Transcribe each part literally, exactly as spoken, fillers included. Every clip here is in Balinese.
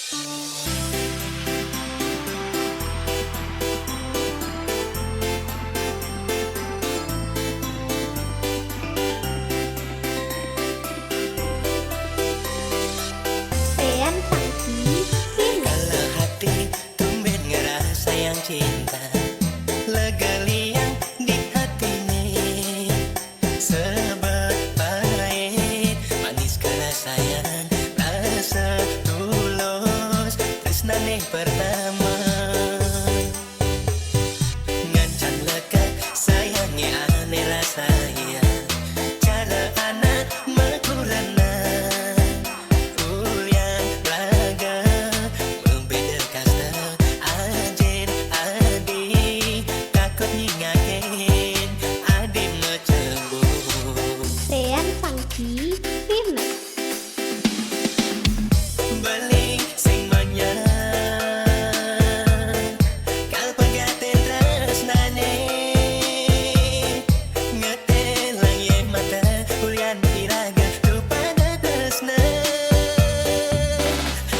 Pean Pangki, Pina. Kalau hati tumben ngerasa yang cinta, lega liang di hati ni. Sebab pahit manis kerasaan, rasa tulus tresna ni pertama. Ngan can lekat sayangi ane rasa iya. Cara anak mekurana. Ulian raga membeda kasta, ajin adi takut nyingakin adi mecebur. Pean Pangki, Pina. Beling sing manyang, kal pegaten tresnane. Ngetelang ye mata, ulian iraga tu pada tresna.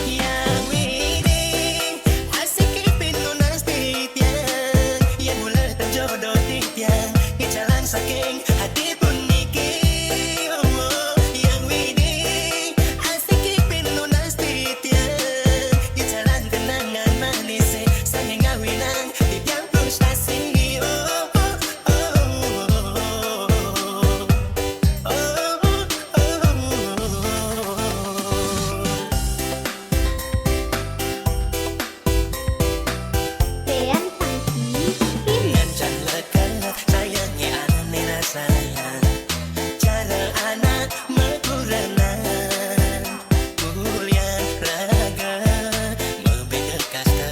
Yang widi, asik ipin nunas titiang, yang mula terjodoh titiang, icalang saking hati pun niki. Oh, yang widi, asik ipin nunas titiang, icalang kenangan manis, sanging ngawinang titiang frustasi. Oh, oh, oh, oh, oh. Pean Pangki, Pina. Ngan can lekat sayangi ane rasanya. Cara anak mekuranan. Ulian raga membeda kasta,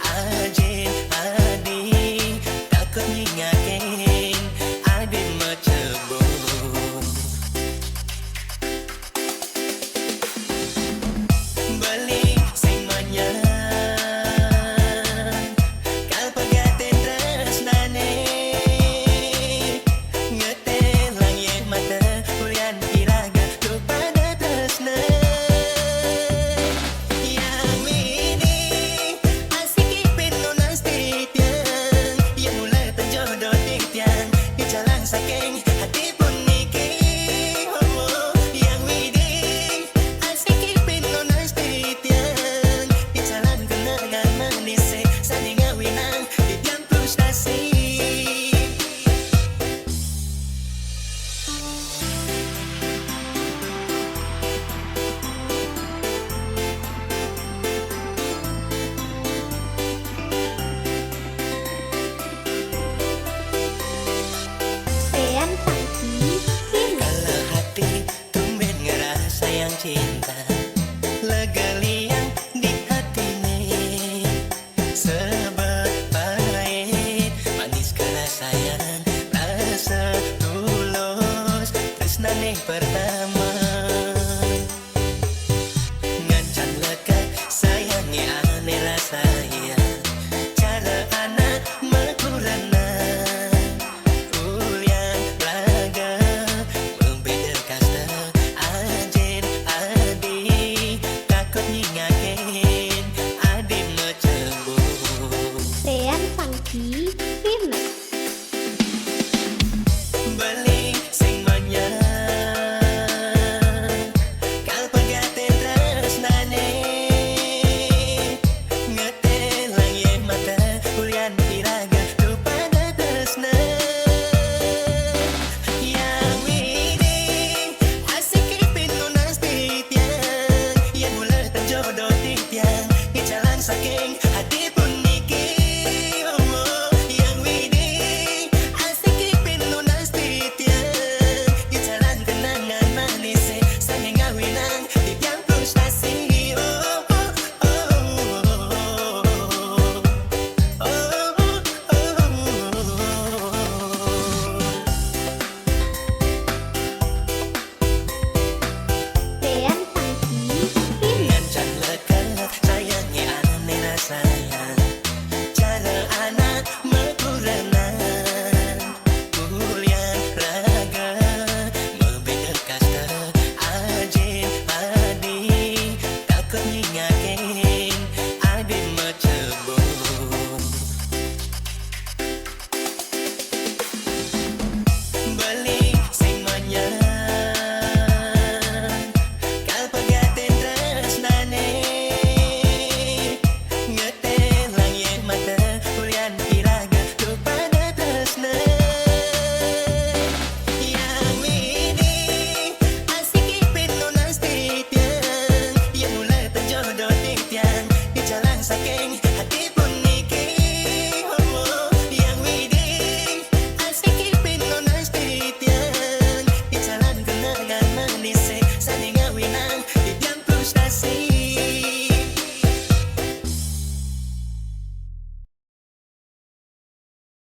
ajin adi takut nyingakin, adin mecebur. Beling sing manyang, kal pegaten tresnane. Ngetelang ye mata, ulian iraga tu pada tresna. Yang widi, asik ipin nunas titiang, yang mula terjodoh titiang, icalang saking hati pun niki. Oh, yang widi, asik ipin nunas titiang, icalang kenangan manis, sanging ngawinang titiang frustasi. Pean Pangki, Pina. Kalau hati tumben ngerasa yang cinta, lega liang di hati ni. Sebab pahit manis kerasaan, rasa tulus tresna ni pertama. Ngan can lekat sayangi ane rasa iya. Cara anak mekuranan. Ulian raga membeda kasta, ajin adi takut nyingakin, adi mecebur. Pean Pangki, Pina. Beling sing manyang, kal pegaten tresnane. Ngetelang ye mata, ulian iraga tu pada tresna. Yang widi, asik ipin nunas titiang, yang mula terjodoh titiang, icalang saking